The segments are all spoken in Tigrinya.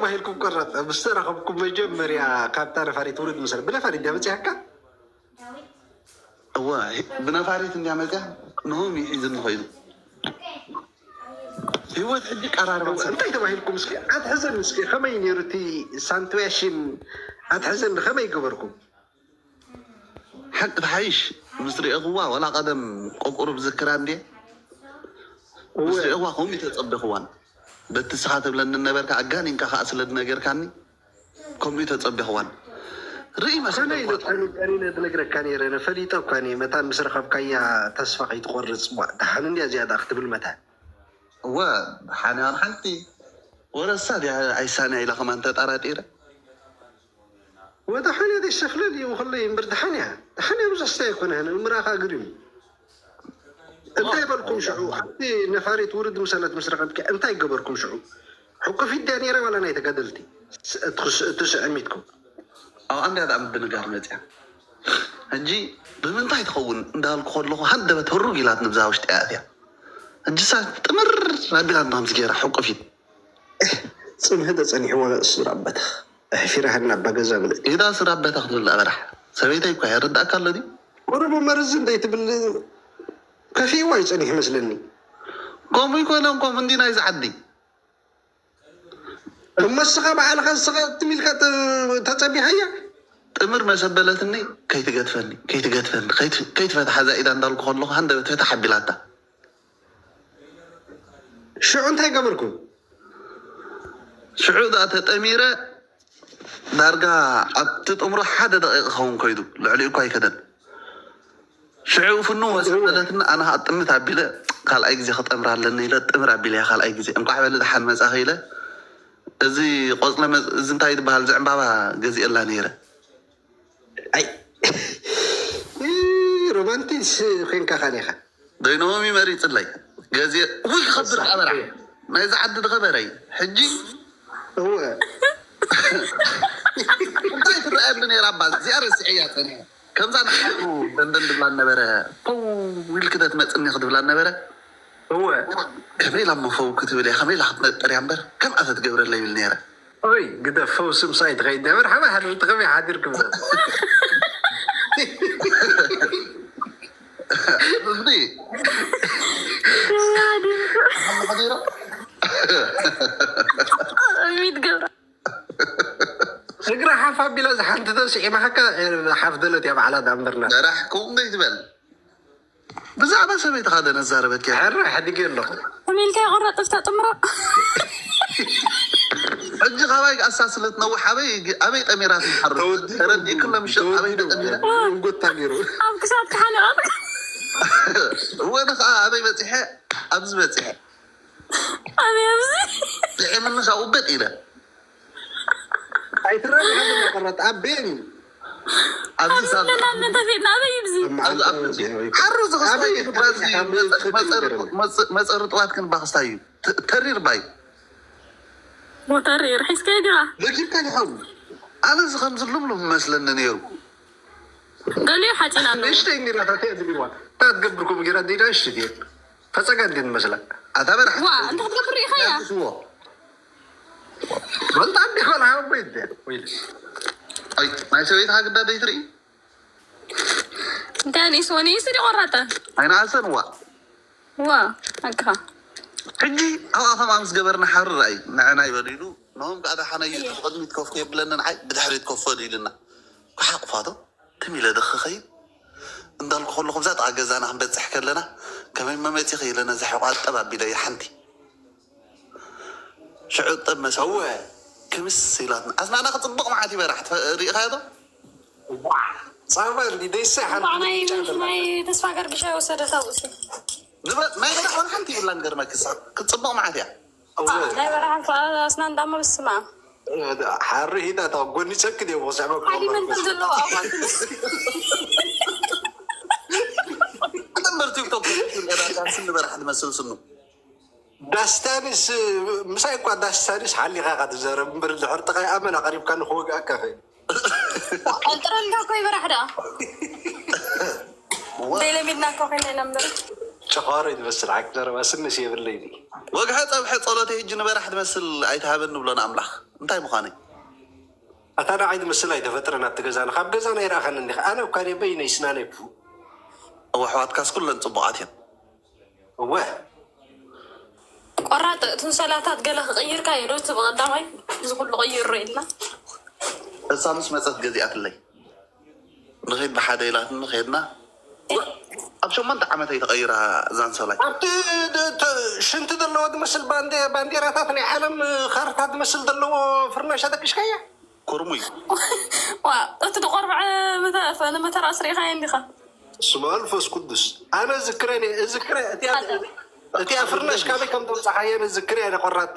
ተባሂልኩም ቆረጥ ምስ ተረኸብኩም መጀመርያ ካብታ ነፋሪት ውርድ ምሰል ብነፋሪት ድያ መፅያካ? እወ፣ ብነፋሪት እንድያ መፅያ ንሆም እዩ ሒዙ ንኸይዱ። ህይወት ሕጂ ቀራርባ ሰብ እንታይ ተባሂልኩም እስኪ ኣትሕዘን እስኪ ከመይ ነይሩ እቲ ሳንትዌሽን ኣትሕዘን ከመይ ገበርኩም? ሓቂ ትሓይሽ ምስ ሪእኽዋ ወላ ቀደም ቆቁሩብ ዝክራ እንዴ ምስ ሪእኽዋ ከምኡ ተጸቢኽዋን በቲ ስኻ ትብለኒ ነበርካ ኣጋኒንካ ከዓ ስለ ዝነገርካኒ ከምኡ ተጸቢኽዋን ርኢ ከመይ መስለኳ ኢለ ትሓኒ ቀሪነ ዝነግረካ ነይረ ነፈሊጠ እኳ እየ መታን ምስ ረኸብካያ ተስፋ ከይትቆርጽ ቧ ደሓን እንድያ እዚኣ ደኣ ክትብል መታን እወ ሓንያን ሓንቲ ወረሳ ድያ ኣይሳንያ ኢለ ከማን ተጠራጢረ ወደሓንያ ዘይሰፍለል እዩ ከሎ እምበር ደሓንያ ደሓንያ ብዙሕ ስታይ ኣይኮነን ምራኻ ግርም እዩ እንታይ በልኩም ሽዑ ሓንቲ ነፋሪት ውርድ ምሰለት ምስ ረኸብኪ እንታይ ገበርኩም ሽዑ ሕቁፊት ድያ ነይራ ዋላ ናይ ተጋደልቲ እቲ ስዕሚትኩም ኣብኣ እንድያ ደኣ ምድንጋር መፅያ ሕጂ ብምንታይ ትኸውን እንዳልኩ ከለኹ ሃንደበት ህሩግ ኢላት ንብዛ ውሽጢ እያ ኣትያ ሕጂ ሳ ጥምር ኣቢላ እንዳ ከምዚ ገይራ ሕቁፊት ፅምህ ተፀኒሕዎ እሱ ራበታ ኣሕፊራሃና ኣባ ገዛ ምልእቲ ኢዳ ስራ በታ ክትብል ኣበራሕ ሰበይተይ እኳ ይርዳእካ ኣሎ ድዩ ቁሩብ መርዚ እንታይ ትብል ከፊእዋ ይፀኒሕ ይመስለኒ ከምኡ ይኮነ እንኮም እንዲ ናይዚ ዓዲ እመስኻ በዓልኻ ዝስኻ ትም ኢልካ ተ- ተፀቢሓያ ጥምር መሰበለትኒ ከይትገድፈኒ ከይትገድፈኒ ከይት- ከይትፈትሓ እዛ ኢዳ እንዳልኩ ከለኹ ሃንደበት ፈታሕ ኣቢላታ ሽዑ እንታይ ገበርኩም ሽዑ ዳ ተጠሚረ ዳርጋ ኣብቲ ጥምሮ ሓደ ደቂቕ ኸውን ኮይዱ ልዕሊኡ እኳ ኣይከደን ሽዑ ፍኑ መሰበለትኒ ኣነ ከዓ ጥምት ኣቢለ ካልኣይ ግዜ ክጠምር ኣለኒ ኢለ ጥምር ኣቢለያ ካልኣይ ግዜ እንቋዕ በሊ ደሓን መፃኺ ኢለ እዚ ቆፅለ መፅ- እዚ እንታይ ዝበሃል ዝዕምባባ ገዚኤላ ነይረ ኣይ ሮማንቲስ ኮይንካ ካሊኻ ደይኖም ይመሪፅለይ ገዜ ውይ ክኸብር ኣበራ ናይዚ ዓዲ ዝኸበረይ ሕጂ እወ እንታይ ትረኣየሉ ነይራ እባ እዚኣ ረስዐያ ፀኒሐ ከምዛ ንሓቱ ደንደን ድብላ ነበረ ፖው ኢልክደ ትመፅኒ ክድብላ ነበረ እወ ከመይ ኢላ እሞ ፈው ክትብል እያ ከመይ ኢላ ክትነጥር እያ እምበር ከምኣ ተትገብረለይ ይብል ነይረ ኦይ ግደፍ ፈውሲ ምሳይ ትኸይድ ነበር ሓባ ሓድርቲ ከመይ ሓዲርኩም እምቢ ሓዲሮ ሚት ገብራ እግራ ሓፍ ኣቢላ ዝሓንቲ ተስዒማካ ሓፍ ደለት እያ ባዕላ ዳምበርና ደራሕ ከምኡ እንታይ ትበል ብዛዕባ ሰበይትኻ ደ ነዛረበክ እያ ሕራ ሓዲገ ኣለኹ ከመይ ኢልካ ይቆረጥፍታ ጥምሮ ሕጂ ካባይ ኣሳ ስለ ትነውሕ ኣበይ ኣበይ ጠሚራ ትሓሩ ተረዲእክሎ ምሸት ኣበይ ተጠሚረ እንጎታ ገይሩ ኣብ ክሳድ ክሓንቐቕ እወ ከዓ ኣበይ በፂሐ ኣብዚ በፂሐ ኣበይ ኣብዚ ጥዒምኒ ካብኡ በጥ ኢለ ኣይትረብሐ ዝመቀረት ኣቤን ኣብዚ ሳብ ለና እንተፊጥና ኣበይ ኣብዚ ኣብዚ ኣብ ሓሩ ዝኽስታይ ባዚ መፀርጥባት ክንባኽስታይ እዩ ተሪር ባይ ሞተር ርሒስካዮ ዲኻ በጊርካ ይኸውን ኣነ እዚ ከምዚ ልምሉም መስለኒ ነይሩ ገሊኡ ሓፂን ኣለዎ ንእሽተይ እንዲና ታተይ ዝብልዋ እንታይ ትገብርኩም ጌራ እንዲና እሽት እየ ፈፀጋ እንዲ ንመስላ ኣታ በራሕ ዋ እንታይ ክትገብር ኢኻ እያ ስዎ በልጣ እንዲ ኾላ ወይ እንደ ወይ ኣይ ናይ ሰበይትኻ ግዳ ደይትርኢ እንታይ ንእስዎ ንእሱ ዲ ቆራጠ ኣይንኣሰን ዋ ዋ ኣካ ሕጂ ኣብኣ ከምኣ ምስ ገበርና ሓሪ ርኣይ ንዕና ይበሉ ኢሉ ነሆም ከዓ ደሓነዩ እቲ ቅድሚት ከፍኩ የብለኒ ንዓይ ብድሕሪት ከፈሉ ኢልና ክሓቕፋቶ ትም ኢለ ደኽኸይድ እንዳልኩ ከለኹ ብዛ ጥቓ ገዛና ክንበፅሕ ከለና ከመይ መመፂኺ ኢለ ነዚ ሕቋ ጠብ ኣቢለያ ሓንቲ ሽዑ ጠብ መሰወ ክምስ ኢላትና ኣስናና ክፅብቕ መዓት ይበራሕ ሪኢኻዮ ዶ ፃባ እንዲ ደይሰ ሓንቲ ናይ ናይ ተስፋ ገርግሻ የወሰደታ ውሲ ናይ በራሕ ዋላ ሓንቲ ይብላን ገርመክሳ ክትፅብቕ መዓት እያ ናይ በረሓ ኣስና እንዳማ ብስማ ሓሪ ሂዳ እታ ጎኒ ቸክ ድዮም ክስዕበ ሓሊመንተን ዘለዎ ኣባል ኣተምበር ቲክቶክ ስኒ በራሕ ትመስል ስኑ ዳስታኒስ ምሳይ እኳ ዳስታኒስ ሓሊኻ ኢኻ ትዛረብ እምበር ድሕር ጥቓይ ኣመል ኣቐሪብካ ንክወግኣካ ኸይኑ ቀንጥረልካ እኮ ይበራሕ ደኣ ዘይለሚድና እኮ ኮይና ኢና እምበር ጨኻሮ እዩ ዝመስል። ዓቂ ዘረባ ስንስ የብለይ። ወግሐ ጸብሐ ጸሎተይ ሕጂ ንበራሕ ትመስል ኣይትሃበኒ ብሎ ንኣምላኽ። እንታይ ምዃነይ? ኣታ ንዓይ ዝመስል ኣይተፈጥረን ኣብቲ ገዛና። ካብ ገዛና ይረኣኸኒ እንዲኻ። ኣነ እኳ እየ በይነይ ስናነይ ክፉእ። እወ፣ ኣሕዋትካስ ኩለን ጽቡቓት እየን። እወ። ቆራጥ ትንሰላታት ገለ ክቕይርካ እየ ዶ? እቲ ብቐዳማይ እዚ ኩሉ ቀይሮ ኢልና። እሳ ምስ መጸት ገዚኣትለይ። ንኺድ ብሓደ ኢላትኒ ኸድና። ኣብ ሸሞንተ ዓመተይ ተቐይራ እዛ ኣንሶላይ። ኣብቲ ድ-፣ ት-፣ ሽንቲ ዘለዎ ዝመስል ባንዴ-፣ ባንዴራታት ናይ ዓለም ካርታ ዝመስል ዘለዎ ፍርናሽ ኣደቅሽካያ? ኩርሙይ። ዋ፣ እቲ ድቆርብዐ መተ-፣ ፈ-፣ ንመተርኣስ ርኢኻዮ እንዲኻ? ስመ መንፈስ ቅዱስ። ኣነ ዝክረን እየ፣ እዝክረ፣ እቲኣ፣ እቲኣ ፍርናሽ ካበይ ከም ተምጻሓየን እዝክረ እየ፣ ቆራጥ።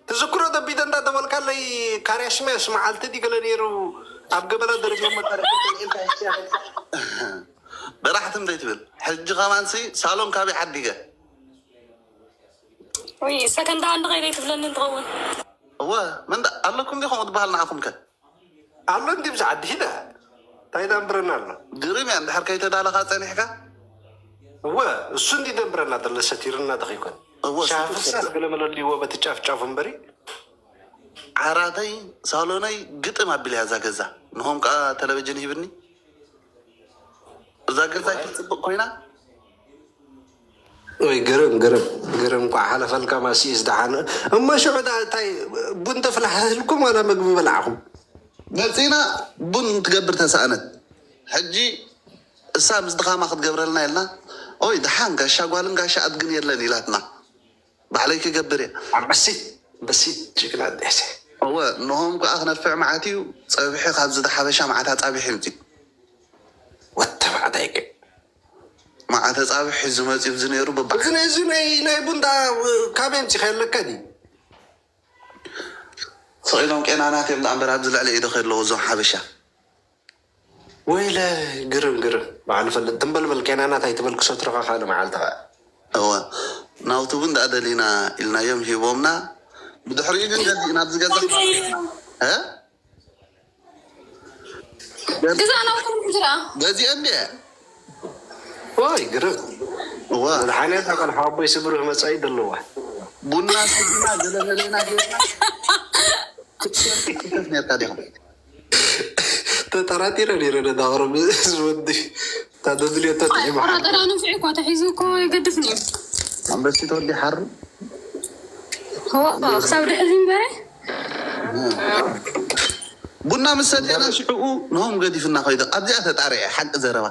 ትዝክሮ ደቢተ እንዳደወልካለይ ካርያሽምያሽ መዓልቲ ድዩ ገለ ነይሩ ኣብ ገበላ ደረጃ መጣ በራሕቲ እንታይ ትብል? ሕጂ ከማንሲ ሳሎን ካበይ ዓዲገ? ወይ ሰከንዳ እንድኸይደ ትብለኒ እንትኸውን። እወ፣ መን ዳ-፣ ኣለኩም ዲኹም ትበሃል ንዓኹም ከ? ኣሎ እንዲ ብዛ ዓዲ ሂደ። እንታይ ዳንብረና ኣሎ? ግርም እያ፣ እንድሕር ከይተዳለኻ ጸኒሕካ? እወ፣ እሱ እንዲ ደንብረና ደለ ሰቲርና ደኺኮን። እወ፣ ሻህ ሰቲር ፍሳስ ሰቲር። ገለ መለልይዎ በቲ ጫፍ ጫፉ እምበሪ። ዓራተይ፣ ሳሎነይ ግጥም ኣቢልያ እዛ ገዛ። ንሆም ከኣ ቴሌቪዥን ሂብኒ። እዛ ገዛ ኣይትጽብቕ ኮይና? ወይ ግርም፣ ግርም፣ ግርም፣ እንኳዕ ሓለፈልካ ማሲስ ደሓን። እሞ ሽዑ ደኣ እንታይ ቡን ተፍላሕልኩም ዋላ ምግቢ በላዕኹም? መጺና ቡን ትገብር ተሳእነት። ሕጂ እሳ ምስ ድኻማ ክትገብረልና ኢልና፣ ኦይ ደሓን ጋሻ ጓልን ጋሻ ኣድግን የለን ኢላትና። ባዕለይ ክገብር እየ። ኣንበሲት፣ ኣንበሲት ጅግና ኣዴሰ። እወ፣ ንሆም ከኣ ክነፍዕ መዓት እዩ። ጸብሒ ካብዚ ዳ ሓበሻ መዓት ኣጻብሒ ይምጽእ። ወተባዕታይ ግን። መዓት ኣጻብሒ ሒዙ መጺኡ እዚ ነይሩ በባዕ-፣ እዚ ናይ፣ እዚ ናይ፣ ናይ ቡንዳ ካበይ ኣምጺኻ ኣለካ ድዩ? ስቕ ኢሎም ቄናናት እዮም ደኣ እምበር ኣብዚ ልዕሊ ኢዶ ከለዉ እዞም ሓበሻ። ወይለ ግርም ግርም በዓል ፈልጥ ትንበልበል ቄናናት ኣይትበል ክሰትሮኻ ካልእ መዓልቲ ኸዓ። እወ ናውቲ እውን ደኣ ደሊና ኢልናዮም ሂቦምና። ብድሕሪኡ ግን ገዚእና ኣብዚ ገዛ እ? ገዛ ናውቶም ዝረኣ ገዚአ እንድየ። ወይ ግርም። እዋ። መድሓንያ እዛ ቆልሓ ኣቦይ ስብሩህ መጻኢ ዘለዋ። ቡና ስብና ገለመለና ጌርና ክትሰቲ ክትፍ ነርካ ዲኹም? ተጠራጢረ ነይረ ነዳቕሮ ምስ ወዲ እታ ደድልዮ ተጥዒማ። ቆራጠራ ነፍዒ እኳ ተሒዙ እኮ የገድፍኒ እዩ። ኣንበሲት ወዲ ሓሩ። እዋ፣ ክሳብ ድሕሪ እምበረ። ቡና ምስ ሰተና ሽዕኡ ንሆም ገዲፍና ከይዱ ኣብዚኣ ተጣሪዐ ሓቂ ዘረባ።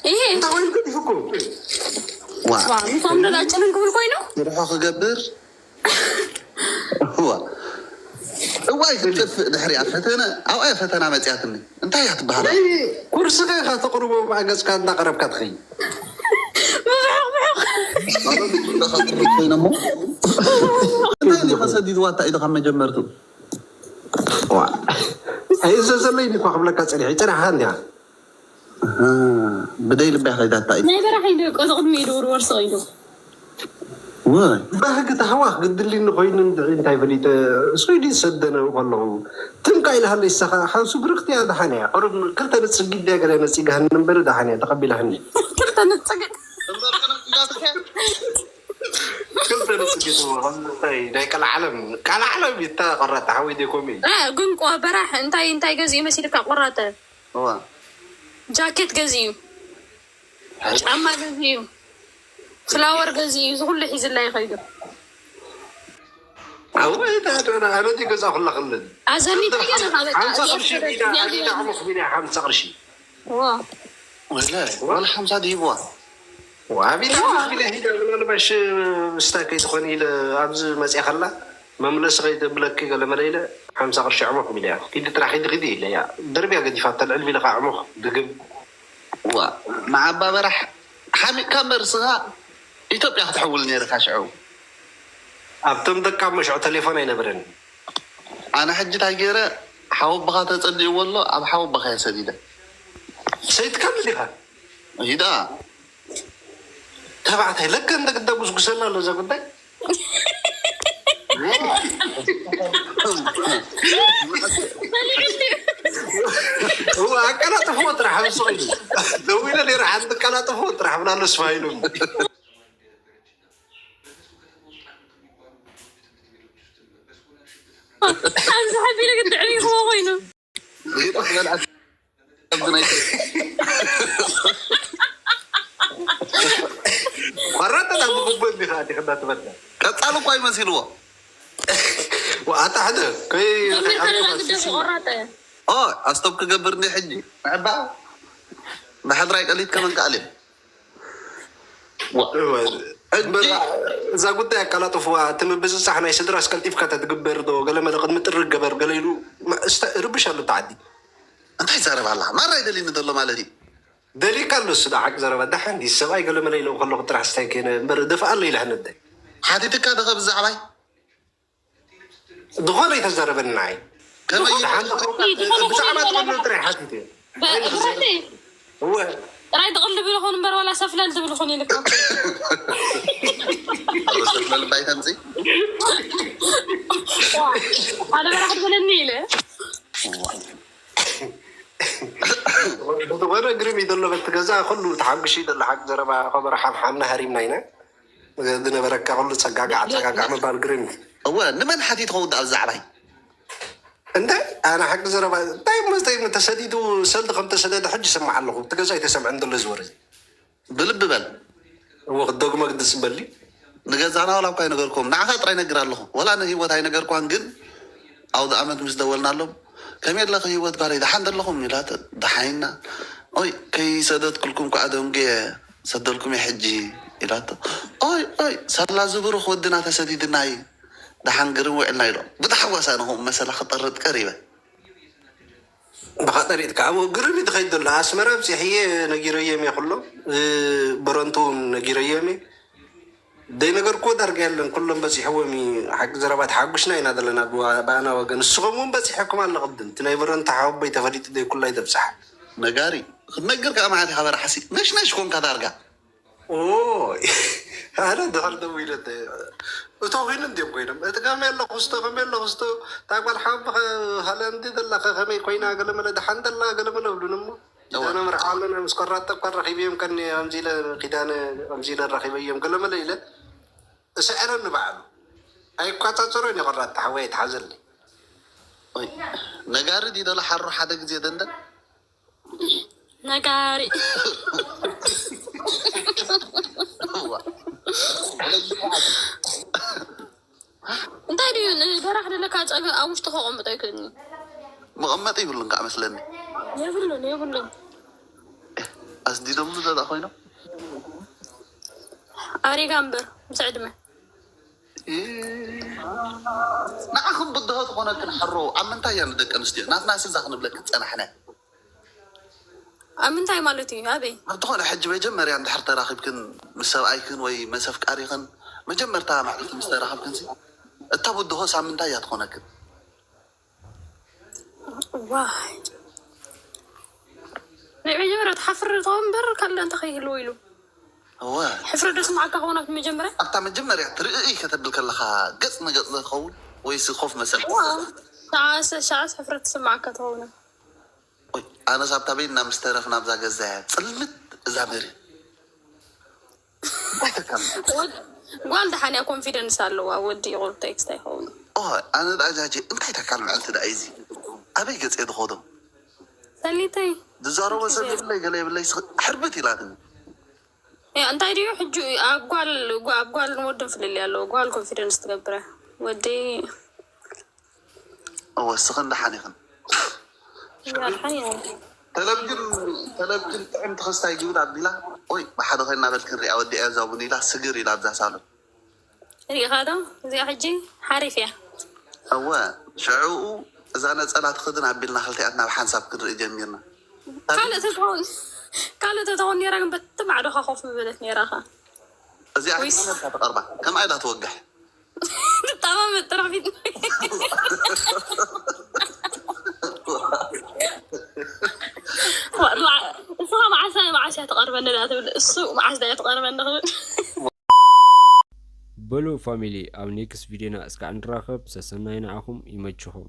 ይሄ እንታይ ኮይኑ ገዲፉ እኮ? ዋ። ዋ፣ ምሳም ደላ ጭንን ክብል ኮይኑ? ስርሖ ክገብር። ዋ። እዋይ ክትጠፍእ ድሕሪኣ ፈተነ፣ ኣብኣ ፈተና መጽያትኒ። እንታይ እያ ትበሃል? ናይ ኩርስኻ ኢኻ ተቕርቦ፣ ብኣገጽካ እንዳቐረብካ ትኸይድ። ምብሕቕ ብሕቕ። ማለት ኮይነ እሞ። እንታይ ኢኻ ሰዲድዋ፣ እንታይ ኢኻ ካብ መጀመርቱ? ዋ። ኣይ፣ እዘ ዘለኒ እኳ ክብለካ ጸኒሐ፣ ይጸናሕኻ እንዲኻ። ኣሃ፣ ብደይ ልበይ ከይዳታ እዩ። ናይ በራሕ ኢሉ እኮ ዝቕድሚ ኢሉ ውርወር ስቕ ኢሉ። ወይ። ባህጊ ታህዋኽ ግድሊኒ ኮይኑ እንድዒ እንታይ ፈሊጠ፣ ስዊድን ሰደነ ከለኹ። ትንካ ኢልሃለይ ንሳኻ፣ ሓንሱ ብርኽቲ እያ፣ ደሓን እያ። ቁሩብ ክልተ ንጽጊት ድያ ገለ ነጺጋህኒ እምበር፣ ደሓን እያ፣ ተቐቢላህኒ። ክልተ ንጽጊት። እምበር ከነጽጋትከ? ክልተ ንጽጊት እሞ፣ ከምዚ እንታይ ናይ ቀልዓለም፣ ቀልዓለም ይታ ቆራጣ ሓወይ ደኮም እዩ። እ፣ ግን ቆ-፣ በራሕ እንታይ፣ እንታይ ገዚኡ መሲልካ ቆራጠ? እዋ። ጃኬት ገዚኡ፣ ጫማ ገዚኡ፣ ፍላወር ገዚኡ፣ እዚ ኩሉ ሒዝላ ይኸይዱ። ኣወይ፣ እንታይ ደኣ፣ ኣነ ድዩ ገዛኹላ ክልል? ኣዘኒ እንታይ ገዛኻ በቃ? ሓምሳ ቅርሺ እዚኣ ቢላ፣ እዚኣ ቢላ ገዛ። ዓመት ቢላ፣ ሓምሳ ቅርሺ። ዋ። ወላ፣ ወላ ሓምሳ ድሂብዋ። ዋ፣ ቢላ፣ ዋ። ዓመት ቢላ ሂዳ፣ ምናልባሽ ምስታ ከይትኾን ኢለ ኣብዚ መጽያ ከላ፣ መምለሲ ከይተብለኪ ገለ መለ ኢለ፣ ሓምሳ ቅርሺ ዕሞኽ ቢለያ። ኪዲ ጥራሕ ኪዲ ኪዲ ኢለያ። ደርብያ ገዲፋታ ልዕል ቢለ ከዓ ዕሞኽ ድግም። ዋ፣ ንዓባ በራሕ ሓሚቕካ እምበር ስኻ ኢትዮጵያ ክትሕውል ነይርካ ሽዑ። ኣብቶም ደቃ እሞ ሽዑ ቴሌፎን ኣይነበረን። ኣነ ሕጂ እንታይ ገይረ፣ ሓወቦኻ ተጸሊእዎ ኣሎ፣ ኣብ ሓወቦኻ እየ ሰዲደ። ሰይትካ ኣሎ ዲኻ? ሂዳ። ተባዕታይ ለከ እንደ ግዳ ጉስጉሰላ ኣሎ እዛ ጉዳይ። እዋ፣ ኣቀላጥፍዎ ጥራሕ ምስ ኢሉ ደዊለ ነይረ። ሓንቲ ኣቀላጥፍዎ ጥራሕ ብላ ኣሎ ስፋ ኢሉ። ኣብዚ ሓቢሩ ግን ጥዕሚ ይኽዎ ኮይኑ ይጠፍ በልኣት ብናይ ቆራጠ ናብ ብጉቦ እንዲኻ እንዲኻ እንዳትበልዕ። ቀጻሉ እኳ ይመሲልዎ። ኣታ ሓደ ከይ ተምር ከለላ ግደፍ ቆራጠ ኦ ኣስቶብ ክገብር እንዲ ሕጂ ምሕባ ብሓድራይ ቀሊት ከመን ከኣል እዮም። እዛ ጉዳይ ኣቀላጥፍዋ። እቲ ምብፅፃሕ ናይ ስድራስ ቀልጢፍካ ተትግበር ዶ ገለመለ ቅድሚ ጥሪ ገበር ገለ ኢሉ ርብሽ ኣሎ ተዓዲ። እንታይ ይዛረብ ኣላ? ማራ ይደልኒ ዘሎ ማለት እዩ። ደሊካ ኣሎ እሱ ዳ ሓቂ ዘረባ። ዳሓን ሰብኣይ ገለመለ ኢለ ከለኹ ጥራሕ ስታይ ከይነ እምበር ደፍኣለ ኢለ ህነደ ሓቲትካ ዶ ከብዛዕባይ ዝኾነ ኣይተዛረበኒ ንዓይ። ከመይ ደሓን ብዛዕባ ጥቕሚ ጥራይ ሓቲተ። ብረተይ እወ ጥራይ ትቕልብ ይኹን እምበር ዋላ ሰፍለል ትብል ይኹን ኢልካ ሰፍለል ባይ ተምፅእ ሓደ በራሕ ትበለኒ ኢለ ዝኾነ ግርም እዩ ዘሎ በቲ ገዛ ኩሉ ተሓጉሽ እዩ ዘሎ ሓቂ ዘረባ ከበሮ ሓምሓምና ሃሪምና ኢና። ዝነበረካ ኩሉ ፀጋጋዕ ፀጋጋዕ ምባል ግርም እዩ። እወ ንመን ሓቲት ኸውን ዳኣ ብዛዕባይ እንታይ ኣነ ሓቂ ዘረባ እንታይ መስተይ ተሰዲዱ ሰልዲ ከም ተሰደደ ሕጂ ይሰማዕ ኣለኹ። እቲ ገዛ ኣይተሰምዐን ዘሎ ዝወረ ብልቢ በል እወ ክደግሞ ግዲ ፅበሊ ንገዛና ዋላ እኳ ኣይነገርኩም ንዓኻ ጥራይ ነግር ኣለኹ ወላ ንህይወት ኣይነገርኳን ግን ኣውደ ኣመት ምስ ደወልናሎም ከመይ ኣለኺ ህይወት ጓለይ ደሓን ዘለኹም ኢላት ደሓይና ኦይ ከይሰደድኩልኩም ከዓ ደንጉየ ሰደልኩም እየ ሕጂ ኢላቶ ኦይ ኦይ ሳላ ዝብሩኽ ወድና ተሰዲድና እዩ ደሓን ግርም ውዕልና ኢሎም ብታሕጓስ ኣነ ከምኡ መሰላ ክጠርጥ ቀሪበ ብኻ ጠሪጥካ ኣብኡ ግርም እዩ ትኸይድ ዘሎ ኣስመራ ብፂሕየ ነጊረዮም እየ ኩሎም ብረንቱ እውን ነጊረዮም እየ ዘይነገርኩዎ ዳርጋ የለን ኩሎም በፂሕዎም እዩ ሓቂ ዘረባ ተሓጉሽና ኢና ዘለና ብኣና ወገን ንስኹም እውን በፂሐኩም ኣሎ ቅድም እቲ ናይ ብረንቱ ሓወቦይ ተፈሊጡ ዘይኩላይ ተብፅሓ ነጋሪ ክትነግር ከዓ ማለት ኢኻ በረሓሲ ነሽነሽ ኮንካ ዳርጋ ኣነ ድሕር ደው ኢለ እቶ ኮይኑ እንዲም ኮይኖም እቲ ከመይ ኣሎ ክስቶ ከመይ ኣሎ ክስቶ እታ ጓል ሓወቦኸ ሃለ እንዲ ዘላ ከመይ ኮይና ገለመለ ደሓን ዘላ ገለመለ እብሉን እሞ ኪዳነ መርዓ ኣለና ምስ ቆራጠ እኳ ረኺበዮም ከኒ ከምዚ ኢለ ኪዳነ ከምዚ ኢለ ረኺበዮም ገለመለ ኢለ እስዕረኒ በዓሉ ኣይቋፃፀሮን ይቆራጠ ሓወይ ኣይትሓዘለይ ነጋሪ ዲደሎ ሓሮ ሓደ ግዜ ደንደን ነጋሪ እንታይ ድዩ በራሕ ደለካ ፀገ ኣብ ውሽጢ ከቐምጦ ኣይክእልኒ መቐመጢ ይብሉን ከዓ መስለኒ የብሉን የብሉን ኣስዲዶምሉ ዘላ ኮይኖም ኣሪጋ እምበር ምስ ዕድመ ንዓኽን ብድሆ ዝኾነክን ሓሮ ኣብ ምንታይ እያ ንደቂ ኣንስትዮ ናትና ስዛ ክንብለክ ዝፀናሕና ኣብ ምንታይ ማለት እዩ ኣበይ ኣብ ዝኾነ ሕጂ መጀመርያ እንድሕር ተራኺብክን ምስ ሰብኣይክን ወይ መሰፍቃሪኽን መጀመርታ ማዕልቲ ምስ ተራኸብክን እታ ብድሆስ ኣብ ምንታይ እያ ትኾነክን ዋይ ናይ መጀመርያ ትሓፍር ትኸውን እምበር ካልእ እንታይ ከይህልዎ ኢሉ እወ ሕፍረት ዶ ስምዓካ ከውን ኣብቲ መጀመርያ ኣብታ መጀመርያ ትርኢ ከተብል ከለኻ ገፅ ንገፅ ዶ ትኸውን ወይስ ኮፍ መሰል ዋ፣ ሰዓስ ሰዓስ ሕፍረት ትስምዓካ ትኸውን ወይ ኣነስ ኣብታ ቤትና ምስ ተረፍና ኣብዛ ገዛ እያ ፅልምት እዛ መሪ እንታይ ተካል ጓል ደሓንያ ኮንፊደንስ ኣለዋ ወዲ ይቁር ቴክስት ኣይኸውን ኦ ኣነ ደኣ ጃጀ እንታይ ተካል መዓልቲ ደኣ እዚ ኣበይ ገፅ እየ ዝኸዶ ሰሊተይ ዝዛረቦ ሰብ የብለይ ገለ የብለይ ስኽ- ሕርብት ኢላትኒ ያ እንታይ ድዩ ሕጂ ኣብ ጓል ኣብ ጓልን ወድን ፍልልይ ኣለዎ ጓል ኮንፊደንስ ትገብረ ወዲ እወ ስኽን ደሓን ኢኽን ያልሓን ያለ ተለብጅን ተለብጅን ጥዕምቲ ክስታይ ግብል ኣቢላ ኦይ ብሓደ ኮይና በል ክንሪኣ ወዲኣ እዛ ቡን ኢላ ስግር ኢላ ኣብዛ ሳሎን ሪኢኻ ዶ እዚኣ ሕጂ ሓሪፍ እያ እወ ሽዕኡ እዛ ነፀላ ትኽድን ኣቢልና ክልቲኣትና ብሓንሳብ ክንርኢ ጀሚርና ካልእ ተትኸውን ካልእ ተትኸውን ነራ ግን በቲ ማዕዶኻ ኮፍ ምበለት ነራኻ እዚኣ ሕጂ ነብሳ ተቐርባ ከምኣ ኢላ ትወግሕ ትጣማመጥ ጥራሕ ፊት እስኻ መዓስ መዓስ እያ ትቐርበኒ ዳ ትብል እሱ መዓስ ዳ እያ ትቐርበኒ ክብል በሉ ፋሚሊ ኣብ ኔክስት ቪዲዮና እስካዕ ንራኸብ ሰሰናይ ንዓኹም ይመችኹም